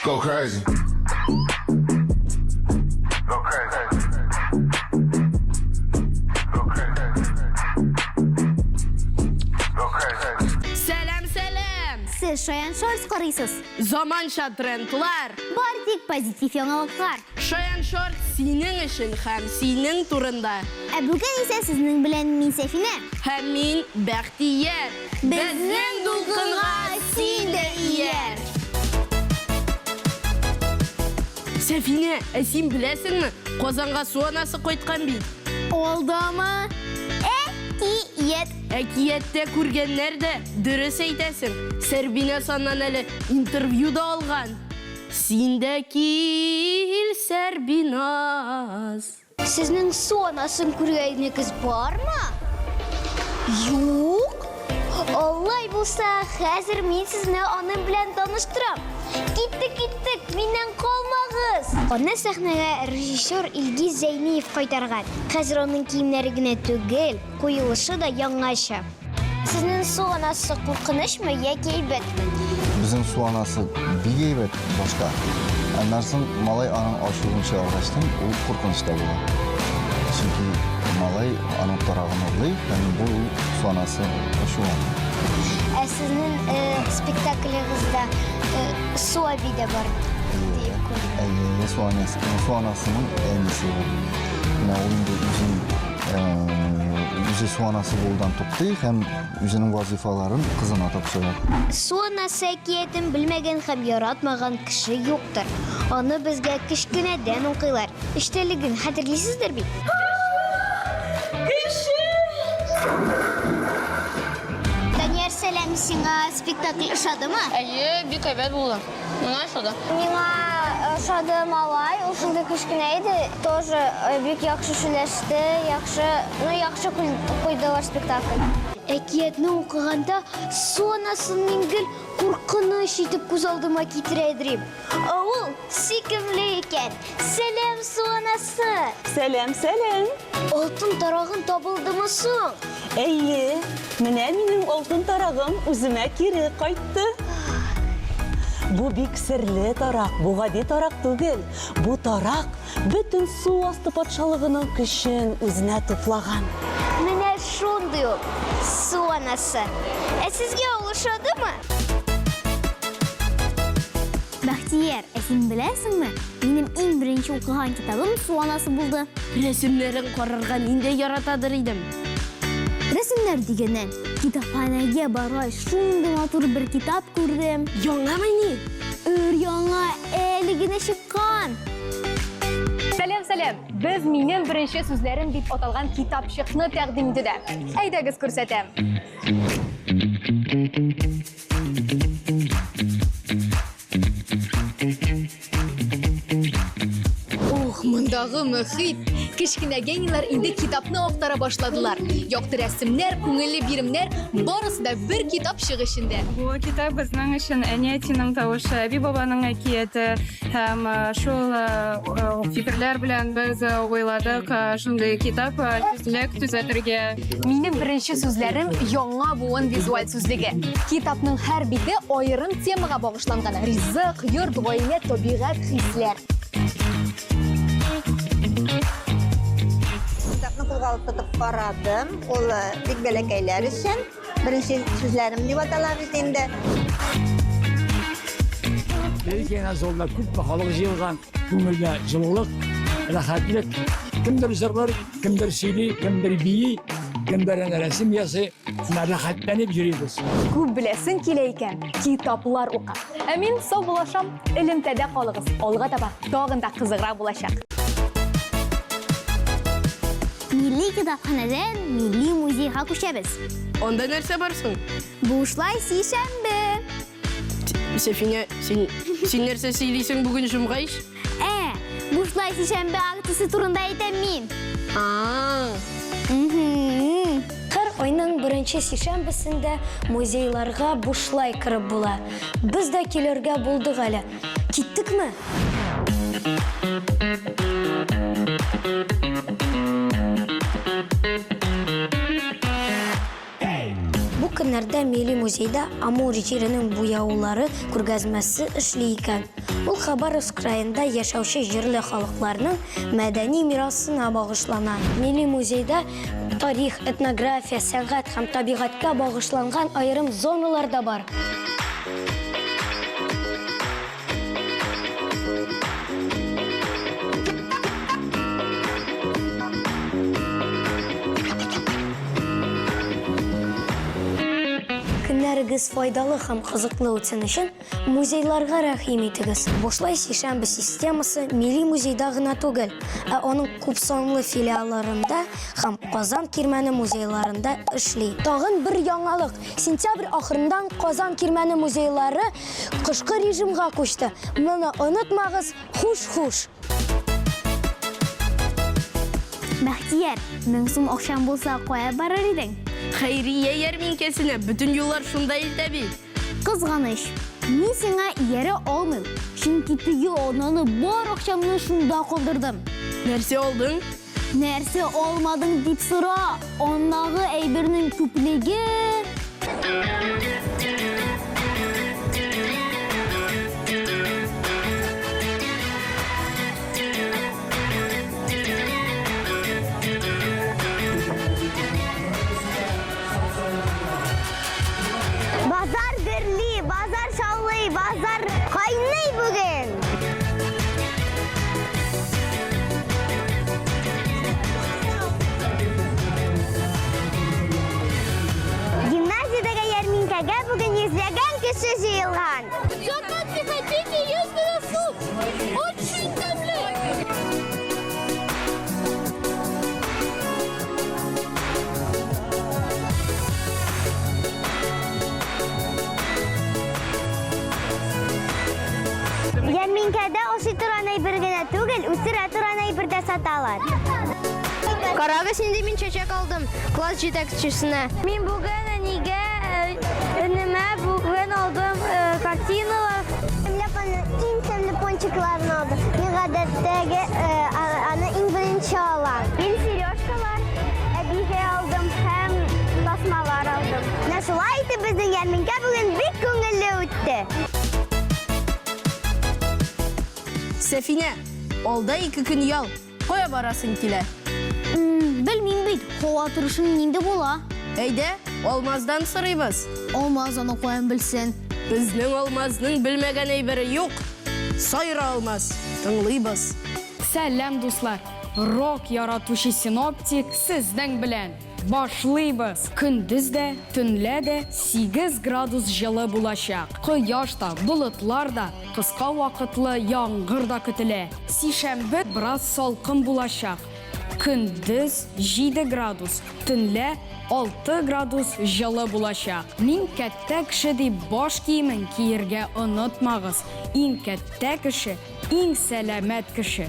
Go crazy. Go crazy. Go crazy. Go crazy. Сәлам, сәлам! Сез Шаян Шортс карыйсыз. Заманча трендлар. Бар тик позитив яңалыклар. Шаян Шортс синең өчен һәм синең турында. Ә бүген исә сезнең белән мин Сәфинә. Һәм мин Бәхтияр. Безнең дулкынга син дә ияр! Сәфинә, ә син беләсеңме, Казанга су анасы кайткан бит. Алдама! Әкият! Әкияттә күргәннәр дә дөрес әйтәсең. Сәрбинә саннан әле интервью да алган. Син дә кил, Сәрбиназ. Сезнең су анасын күргәнегез бармы? Юк? Алай булса, хәзер мин сезне аның белән таныштырам. Киттек, киттек, миннән калмагыз. Аны сәхнәгә режиссер Илгиз Зәйниев кайтарган. Хәзер аның киемнәре генә түгел, куелышы да яңача. Сезнең су анасы куркынычмы яки әйбәтме? Безнең су анасы бик әйбәт башта. Аннан соң малай аның ачуын чыгаргачтын, ул куркыныч та була. Чөнки малай аның тарагын урлый һәм бу су анасы ачулана. Ә сезнең э, спектаклегызда э, су әби дә бар диеп күрдем. Әйе, су анасы, су анасының әнисе ул. Менә ул инде үзен үзе су анасы булудан туктый һәм үзенең вазифаларын кызына тапшыра. Су анасы әкиятен белмәгән һәм яратмаган кеше юктыр. Аны безгә кечкенәдән укыйлар. Эчтәлеген хәтерлисездер бит? Данияр, сәлам сиңа. Спектакль ошадымы? Әйе, бик әйбәт булды. Миңа ошады. Миңа ошады малай, ул шундый кечкенә иде, тоже бик яхшы сөйләште, яхшы, ну яхшы куйдылар спектакль. Әкиятне укыганда су анасын мин гел куркыныч итеп күз алдыма китерә идем. Ә ул сөйкемле икән. Сәлам, су анасы! Сәлам, сәлам! Алтын тарагын табылдымы соң? Әйе, менә минем алтын тарагым үземә кире кайтты. Бу бик серле тарак, бу гади тарак түгел. Бу тарак бөтен су асты патшалыгының көчен үзенә туплаган. Менә шундый ул, су анасы. Ә сезгә ул ошадымы? Бәхтияр, ә син беләсеңме, минем иң беренче укыган китабым Су анасы булды. Рәсемнәрен карарга мин дә яратадыр идем. Рәсемнәр дигәннән, китапханәгә баргач, шундый матур бер китап күрдем. Яңамыни? Өр-яңа, әле генә чыккан. Сәлам, сәлам! Без минем беренче сүзләрем дип аталган китапчыкны тәкъдим итүдә. Әйдәгез күрсәтәм. Ух, мондагы мөхит! Кечкенә генийлар инде китапны актара башладылар. Якты рәсемнәр, күңелле биремнәр, барысы да бер китапчык эчендә. Бу китап безнең өчен әни-әтинең тавышы, әби-бабаның әкияте һәм шул фикерләр белән без уйладык шундый китап сүзлек төзәтергә. Минем беренче сүзләрем яңа буын визуаль сүзлеге. Китапның һәр бите аерым темага багышланган. Ризык, йорт, гаилә, табигать, хисләр. Китапны кулга алып тотып карадым. Ул э, бик бәләкәйләр өчен. Беренче сүзләрем дип атала бит инде. Бәлки залда күпме халык җыелган, күңелгә җылылык, рәхәтлек. Кемдер җырлар, кемдер сөйли, кемдер бии, кемдер әнә рәсем ясый. Менә рәхәтләнеп йөрибез. Күп беләсең килә икән, китаплар укы. Ә мин саубуллашам, элемтәдә калыгыз. Алга таба тагын да кызыграк булачак. Милли китапханәдән милли музейга күчәбез. Анда нәрсә бар соң? Бушлай сишәмбе. Сәфинә, син, син нәрсә сөйлисең бүген җомга ич? Ә, бушлай сишәмбе акциясе турында әйтәм мин. А. Һәр айның беренче сишәмбесендә музейларга бушлай кереп була. Без дә килергә булдык әле. Киттекме? Бу көннәрдә Милли музейда Амур җиренең буяулары күргәзмәсе эшли икән. Ул Хабаровск краенда яшәүче җирле халыкларның мәдәни мирасына багышлана. Милли музейда тарих, этнография, сәнгать һәм табигатькә багышланган аерым зоналар да бар. Көннәрегез файдалы һәм кызыклы үтсен өчен музейларга рәхим итегез. Бушлай сишәмбе системасы Милли музейда гына түгел, ә аның күпсанлы филиалларында һәм Казан Кирмәне музейларында эшли. Тагын бер яңалык, сентябрь ахырыннан Казан Кирмәне музейлары Кышкы режимга күчте. Моны онытмагыз, хуш-хуш! Бәхтияр, 1000 сум акчаң булса, кая барыр идең? Хәйрия ярминкәсенә бөтен юллар шунда илтә бит. Кызганыч, мин сиңа иярә алмыйм, чөнки теге атнаны бар акчамны шунда калдырдым. Нәрсә алдың? Нәрсә алмадың дип сора, андагы әйбернең күплеге. Базар гөрли, базар шаулый, базар кайный бүген. Гимназиядәге ярминкәгә бүген йөзләгән кеше җыелган. Заказ хотите, есть суп. Очень тәмле. Ярминкәдә ашый торган әйбер генә түгел, үстерә торган әйбер дә саталар. Карагыз инде мин чәчәк алдым класс җитәкчесенә. Мин бүген әнигә, энемә бүген алдым картиналар. Тәмле апаның иң тәмле пончикларын алдым. Мин гадәттәге аны иң беренче алам. Мин сережкалар әбигә алдым һәм тасмалар алдым. Менә шулай итеп безнең ярминкә бүген бик күңелле үтте. Сәфинә, алда ике көн ял. Кая барасың килә? Белмим бит, һава торышы нинди була? Әйдә, Алмаздан сорыйбыз. Алмаз аны каян белсен? Безнең Алмазның белмәгән әйбере юк. Сайра Алмаз, тыңлыйбыз. Сәлам, дуслар! Рок яратучы синоптик сезнең белән! Башлыйбыз! Көндез дә, төнлә дә 8 градус җылы булачак. Кояш та, болытлар да, кыска вакытлы яңгыр да көтелә. Сишәмбе бераз салкын булачак. Көндез 7 градус, төнлә 6 градус җылы булачак. Мин кәттә кеше дип баш киемен киергә онытмагыз. Иң кәттә кеше, Иң сәламәт кеше.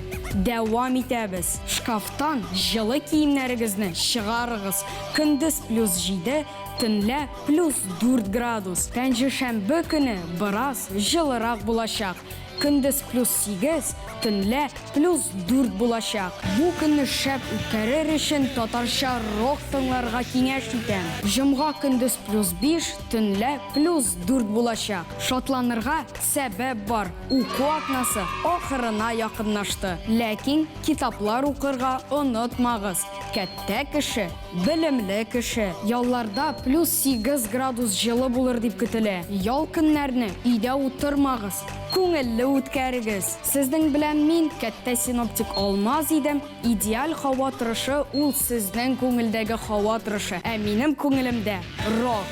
Дәвам итәбез. Шкафтан җылы киемнәрегезне чыгарыгыз. Көндез плюс җиде, төнлә плюс дүрт градус. Пәнҗешәмбе көне бераз җылырак булачак. Көндез плюс сигез, төнлә плюс дүрт булачак. Бу көнне шәп үткәрер өчен татарча рок тыңларга киңәш итәм. Җомга көндез плюс биш, төнлә плюс дүрт булачак. Шатланырга сәбәп бар. Уку атнасы ахырына якынлашты. Ләкин китаплар укырга онытмагыз. Кәттә кеше, белемле кеше. Ялларда плюс 8 градус җылы булыр дип көтелә. Ял көннәрне өйдә утырмагыз, күңелле үткәрегез. Сезнең белән мин, кәттә синоптик Алмаз идем. Идеаль һава торышы ул сезнең күңелдәге һава торышы, ә минем күңелемдә, рок.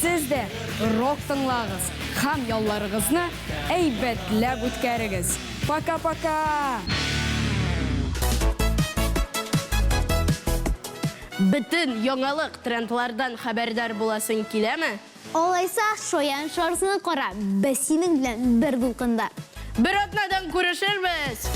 Сез дә рок тыңлагыз һәм ялларыгызны әйбәтләп үткәрегез. Пока-пока! Бөтен яңалык, трендлардан хәбәрдар буласың киләме? Алайса, Шаян шарсыны кара, без синең белән бер дулкында. Бер атнадан күрешербез!